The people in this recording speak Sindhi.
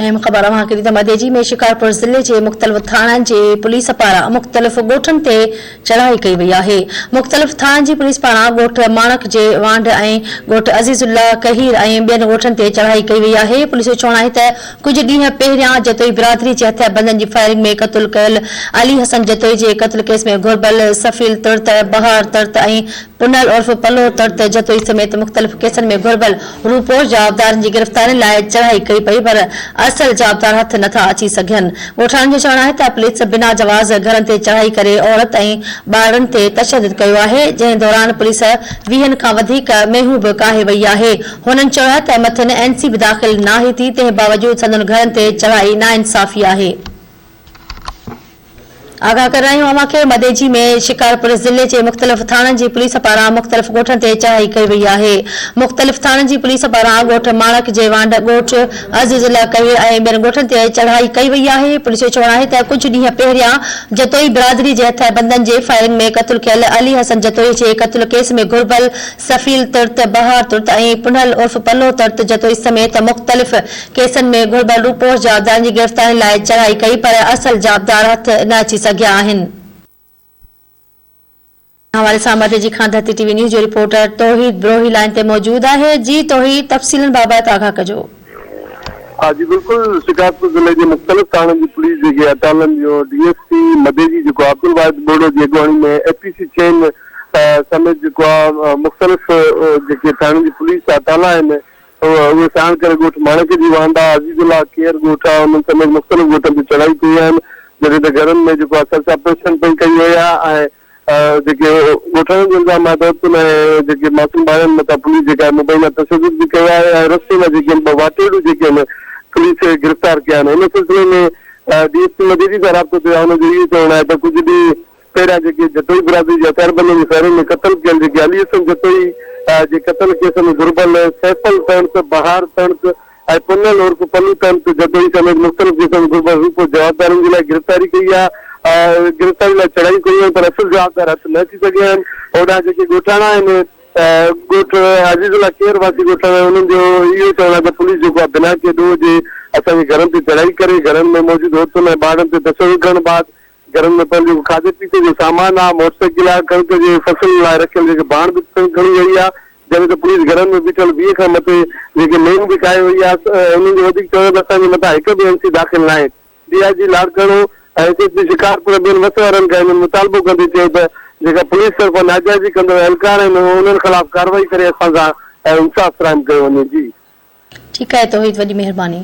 اهم خبر اوهان کي ڏيندي مديجي ۾ شڪارپور ضلعي جي مختلف ٿاڻن جي پوليس پاران مختلف ڳوٺن تي چڙهائي ڪئي وئي آهي. مختلف ٿاڻن جي پوليس پاران ڳوٺ ماڻڪ جي وانڍ ۽ ڳوٺ عزيز الله ڪهير ۽ ٻين ڳوٺن تي چڙهائي ڪئي وئي آهي. پوليس جو چوڻ آهي ته ڪجهه ڏينهن پهريان جتوئي برادري جي هٿياربندن جي فائرنگ ۾ قتل ڪيل علي حسن جتوئي جي قتل ڪيس ۾ گهربل سفيل تڙت، بهار تڙت ۽ پنهل عرف پلو تڙت جتوئي سميت مختلف ڪيسن ۾ گهربل روپوش جوابدارن جي گرفتارين لاء چڙهائي ڪئي پئي پر اصل جوابدار هٿ نٿا اچي سگهن. ڳوٺاڻن جو چوڻ آهي ته پوليس بنا جواز گهرن تي چڙهائي ڪري عورت ۽ ٻارڙن تي تشدد ڪيو آهي جنهن دوران پوليس ويهن کان وڌيڪ مينهون به ڪاهي وئي آهي. هنن چيو آهي ته مٿن اين سي به داخل ناهي ٿي تنهن باوجود سندن گهرن تي چڙهائي ناانصافي آهي. آگاهه ڪري رهيا آهيون اوهان کي مديجي ۾ شڪارپور ضلعي جي مختلف ٿاڻن جي پوليس پاران مختلف ڳوٺن تي چڙهائي ڪئي وئي آهي مختلف ٿاڻن جي پوليس پاران ڳوٺ ماڻڪ جي وانڍ ڳوٺ عزيز الله ڪهير ۽ ٻين ڳوٺن تي چڙهائي ڪئي وئي آهي پوليس جو چوڻ آهي ته ڪجهه ڏينهن پهريان جتوئي برادري جي هٿياربندن جي فائرنگ ۾ قتل ڪيل علي حسن جتوئي جي قتل ڪيس ۾ گهربل سفيل ترت بهار ترت ۽ پنهل عرف پلو ترت جتوئي سميت مختلف ڪيسن ۾ گهربل روپوش جوابدارن جي گرفتارين لاء چڙهائي ڪئي پر اصل جوابدار هٿ نه اچي سگهيا آهن. ان حوالي سان مديجي کان ڌرتي ٽي وي نيوز جو رپورٽر توحيد بروهي لائين تي موجود آهي جي توحيد تفصيلن بابت آگاهه ڪجو. ها جي بلڪل شڪارپور ضلعي جي مختلف ٿاڻن جي پوليس جيڪي اٽالن جو ڊي ايس پي مديجي جيڪو عبدالواحد ٻوڙو جي اڳواڻي ۾ اي پي سي چين سميت جيڪو آ مختلف جيڪي ٿاڻن جي پوليس اٽالا آهن اهي ساڻ ڪري ڳوٺ ماڻڪ جي واندا، عزيز الله ڪير ڳوٺ آهي انهن سميت مختلف ڳوٺن تي چڙهائي ڪئي آهن جڏهن ته گهرن ۾ جيڪو آهي سرچ آپريشن پڻ ڪئي وئي آهي ۽ جيڪي ڳوٺاڻن جو الزام آهي ته عورتن ۽ جيڪي معصوم ٻارڙن مٿان پوليس جيڪا آهي مبينا تشدد به ڪيو آهي ۽ رستي مان جيڪي آهن ٻه واٽهڙو جيڪي آهن پوليس گرفتار ڪيا آهن ان سلسلي ۾ ڊي ايس پي مديجي سان رابطو ٿيو آهي ان جو اهو چوڻ آهي ته ڪجهه ڏينهن پهريان جيڪي جتوئي برادري جي هٿياربندن جي فائرنگ ۾ قتل ڪيل جيڪي علي حسن جتوئي جي قتل ڪيس ۾ گهربل سيفل تڻت، بهار تڻت ۽ پنهل عرف پلو تڻت جتوئي سميت مختلف ڪيسن ۾ گهربل روپوش جوابدارن جي لاء گرفتاري ڪئي آهي گرفتاري لاء چڙهايون ڪيون آهن پر اصل جوابدار هٿ نه اچي سگهيا آهن هوڏانهن جيڪي ڳوٺاڻا آهن ڳوٺ عزيز الله ڪير واسي ڳوٺاڻا آهن انهن جو اهو چوڻ آهي ته پوليس جيڪو آهي بنا ڪنهن ڏوهه جي اسان جي گهرن تي چڙهائي ڪري گهرن ۾ موجود عورتن ۽ ٻارڙن تي تشدد ڪرڻ بعد گهرن ۾ پيل جيڪو کاڌي پيتي جو سامان آ، موٽر سائيڪل آ، ڪڻڪ جي فصل لاء رکيل جيڪي ڀاڻ به پڻ کڻي وئي آ، جڏهن ته پوليس گهرن ۾ بيٺل 20 کان مٿي جيڪي مينهون به ڪاهي وئي آ، انهن جو وڌيڪ چوڻ ته اسان جي مٿان هڪ به اين سي داخل ناهي. D I G Larkana ۽ S S P Shikarpur ۽ ٻين وس وارن کان هنن مطالبو ڪندي چيو ته جيڪا پوليس طرفان ناجائزي ڪندڙ اهلڪار آهن انهن خلاف ڪارروائي ڪري اسان سان انصاف فراهم ڪيو وڃي. جي. ٺيڪ آهي توحيد وڏي مهرباني.